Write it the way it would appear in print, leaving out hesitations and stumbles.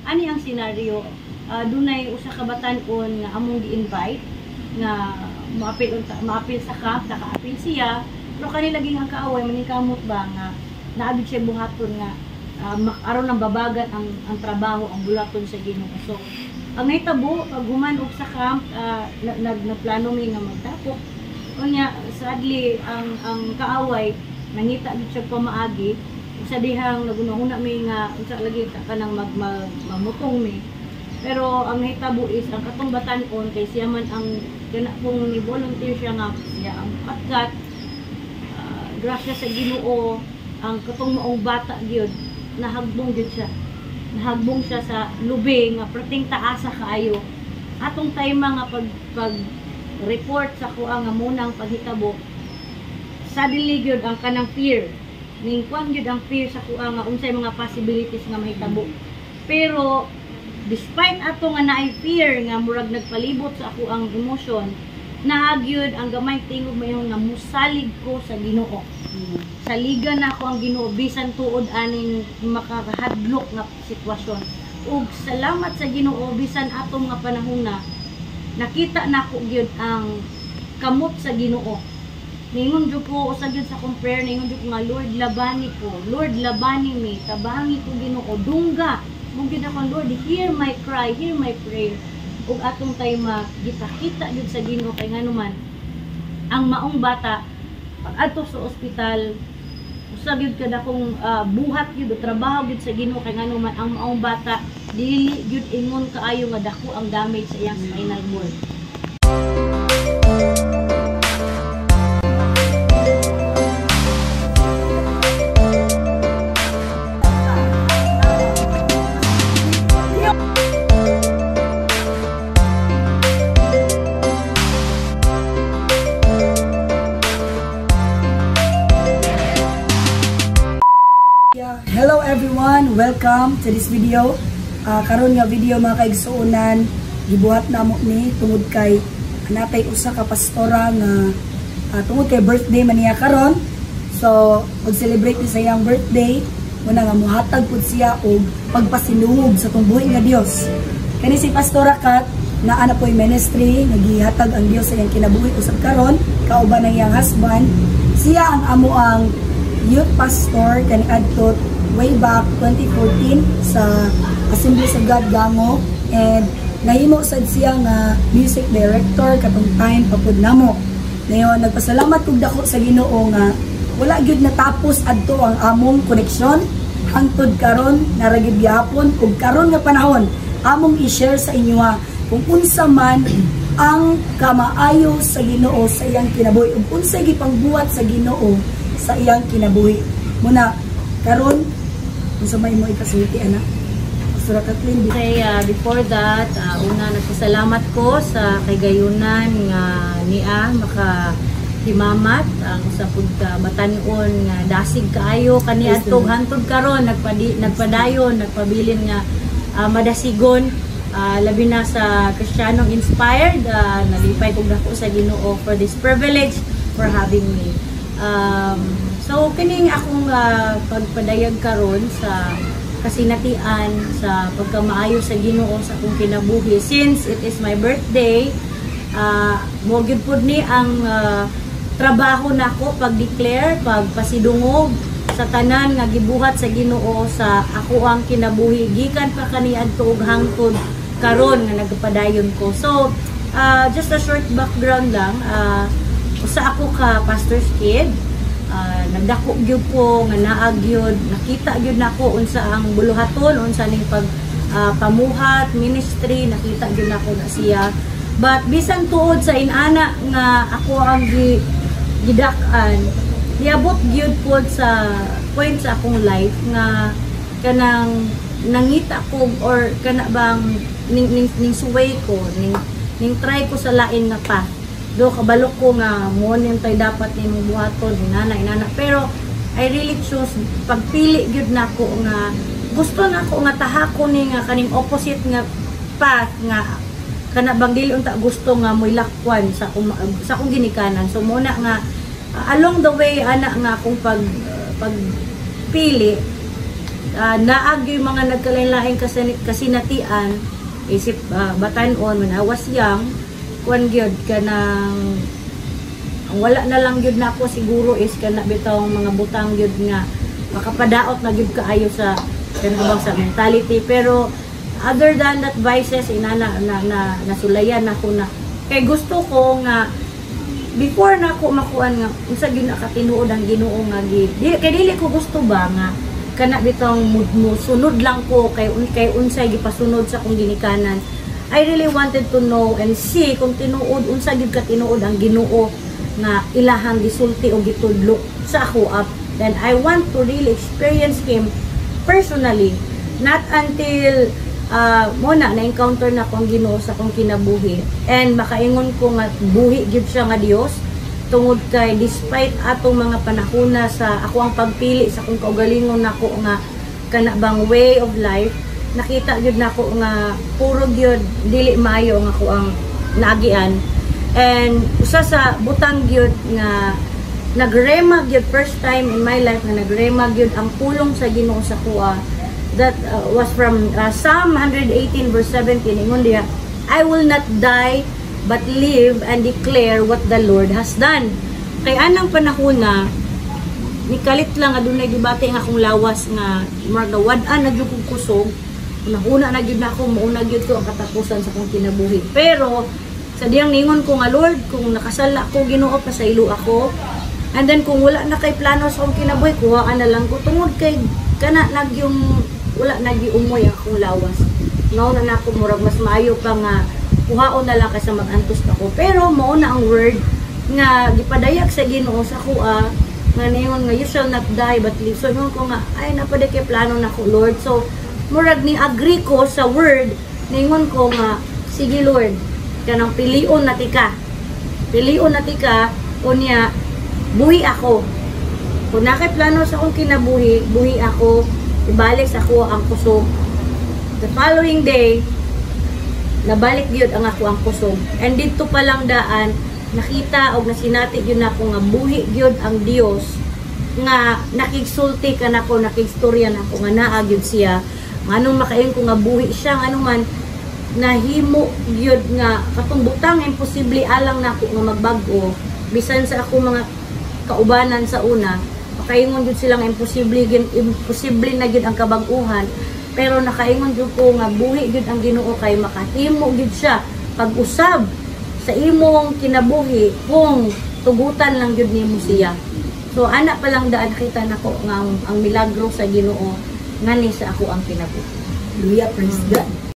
Ani ang senaryo, dunay usa ka batan-on nga among gi-invite nga moapil unta, moapil sa camp, nakaapil siya, pero kani laging ang kaaway maningkamot ba nga naa gyud siya buhaton nga aron nang babagan ang trabaho, ang buluhaton sa Ginoo. So ang nahitabo pag human og sa camp, nagplano mi nga magtapok. Unya, sadly, ang kaaway nangita gyud siya pamaagi sa dihang nagunahuna mi nga unsa lagi ta kanang mag, mag mamutong mi. Pero ang nahitabo is ang katong batan-on kay siya man ang kana pong ni volunteer siya nga siya ang katkat. Grasya sa Ginoo, ang katong maong bata gyud nahagbong gyud siya. Nahagbong siya sa lubi nga perting taasa kaayo. Atong time nga pag report sa kuha nga munang paghitabo, suddenly gyud ang kanang fear ning kuan gyud ang fear sa kuha nga unsay mga possibilities nga mahitabo. Pero despite ato nga naay fear nga murag nagpalibot sa ako ang emotion, naa gyud ang gamay tingog mayon nga musalig ko sa Ginoo. Saligan nako ang Ginoo bisan tuod aning makakahadlok nga sitwasyon. Ug salamat sa Ginoo, bisan atong nga panahon na nakita nako gyud ang kamot sa Ginoo. Ningon jud ko, usa gyud sa akong prayer, ningon jud ko nga, "Lord, labani ko. Lord, labani mi, tabangi ko, Ginoo, dungga." Mo gyud ako, "Lord, hear my cry, hear my prayer." Ug atong time gipakita gyud sa Ginoo kay nganuman ang maong bata pag adto sa ospital, usa gyud kada akong buhat gyud o trabaho gyud sa Ginoo kay nganuman ang maong bata dili gyud ingon kaayo nga dako ang damage sa iyang spinal cord. Yeah. Hello everyone, welcome to this video. Karon nga video, mga kaigsuonan, gibuhat namo ni tungod kay natay usa ka pastora nga tungod kay birthday man niya karon. So, mag-celebrate ni sa iyang birthday, muna nga muhatag pud siya og pagpasinungog sa atong buhi nga Dios. Kani si Pastora Kat naa na po'y ministry nga gihatag ang Dios sa iyang kinabuhi usab karon kauban ng iyang husband. Siya ang amo ang youth pastor kaniadto way back 2014 sa Assemblies of God Gango, and nahimo sad siya nga music director katong time pa pud namo. Ngayon, nagpasalamat kog dako sa Ginoo nga wala gyud natapos adto ang among koneksyon hangtod karon naa ra gyud gihapon, ug karon nga panahon among i-share sa inyo kung unsa man ang kamaayo sa Ginoo sa iyang kinabuhi ug unsay gipangbuhat sa Ginoo sa iyang kinabuhi. Muna karon, unsa may mo ikasulti ana, Pastora Kathleen? Okay, before that, una, nagpasalamat ko sa kagayunan nga niya maka himamat ang usa pud ka batan-on nga dasig kaayo kaniadto hantod karon, nagpadayon, nagpabilin nga madasigon, labi na sa Kristiyanong Inspired. Nalipay kog dako sa Ginoo for this privilege, for having me. So kining akong pagpadayag karon sa kasinatian sa pagkamaayo sa Ginoo sa akong kinabuhi, since it is my birthday, mo gyud pud ni ang trabaho nako pag-declare, pagpasidungog sa tanan nga gibuhat sa Ginoo sa ako ang kinabuhi gikan pa kaniadto ug hangtod karon nga nagpadayon ko. So just a short background lang, usa ako ka pastor's kid. Nagdako gyud ko nga naa gyud, nakita gyud nako unsa ang buluhaton, unsa ning pag pamuhat, ministry, nakita gyud nako na siya. But bisan tuod sa inana nga ako ang gidak-an, niabot gyud pod sa point sa akong life nga kanang nangita ko or kana bang ning suway ko, ning try ko sa lain nga path. Do kabalo ko nga mo ning tay dapat nimong buhaton, inana inana, pero I really choose, pagpili gyud nako nga gusto nako nga tahako ni nga kaning opposite nga path nga kana bang dili unta gusto nga moy lakwan sa akong ginikanan. So muna nga along the way ana nga akong pagpili, Naag yung mga nagkalain-laing kasinatian isip batan-on when I was young, kuan gyud, kanang ang wala na lang gyud nako siguro is kana bitawng mga butang gyud nga makapadaot na gyud kaayo sa kanang sa mentality. Pero other than that, vices inana na, na nasulayan nako na kay gusto ko nga before na ako makuan nga unsa gyud na katinuod ang Ginoo nga gi di, kay dili ko gusto ba nga kana bitong mo sunod lang ko kay unsay gipasunod sa akong ginikanan. I really wanted to know and see kung tinuod, unsa gyud ka tinuod ang Ginoo nga ilahang gisulti o gitudlo sa ako up. Then I want to really experience Him personally. Not until mo na na-encounter na ko ang Ginoo sa akong kinabuhi and makaingon ko nga buhi gyud siya nga Dios, tungod kay despite atong mga panahona sa ako ang pagpili sa akong kaugalingon nako nga kana bang way of life, nakita gyud nako nga puro gyud dili maayo ang ako ang naagian. And usa sa butang gyud nga nagrema gyud, first time in my life nga nagrema gyud ang pulong sa Ginoo sa kuha, that was from Psalm 118 verse 17. Ingon diha, "I will not die but live and declare what the Lord has done." Kay anang panahon na nikalit lang adunay gibati nga akong lawas nga murag nawad-an na gyud kong kusog. Una na gyud na ako, mauna gyud ko ang katapusan sa akong kinabuhi. Pero sa diyang ningon ko nga, "Lord, kung nakasala ko, Ginoo, pasaylo ako. And then kung wala na kay plano sa akong kinabuhi, kuhaan na lang ko," tungod kay kana nagyung wala nagyumoy ang akong lawas. Ngaw na nako, murag mas maayo pa nga kuhaon na lang kaysa mag-antos ako. Pero mao na ang word nga gipadayag sa Ginoo sa kuha nga ningon nga, "You shall not die but live." So ingon ko nga, "Ay, napaday kay plano nako, Lord." So murag ni agree ko sa word, ningon ko nga, "Sige Lord, kanang pilion na tika. Pilion na tika unya buhi ako. Kung nakay plano sa akong kinabuhi, buhi ako, ibalik sa ako ang kusog." The following day, nabalik gyud ang ako ang kusog. And dito pa lang daan, nakita og nasinati gyud nako nga buhi gyud ang Dios nga nakigsulti ka nako, nakigstorya nako nga naa gyud siya. Nganong makaingon ko nga buhi siya, ngano man nahimo gyud nga katong butang imposible alang nako nga magbag-o, bisan sa ako mga kaubanan sa una makaingon gyud silang imposible gyud, imposible na gyud ang kabag-uhan, pero nakaingon gyud ko nga buhi gyud ang Ginoo kay makahimo gyud siya pag-usab sa imong kinabuhi kung tugutan lang gyud nimo siya. So ana pa lang daan, nakita nako nga ang milagro sa Ginoo ngani sa ako ang kinabuhi. Hallelujah, praise God.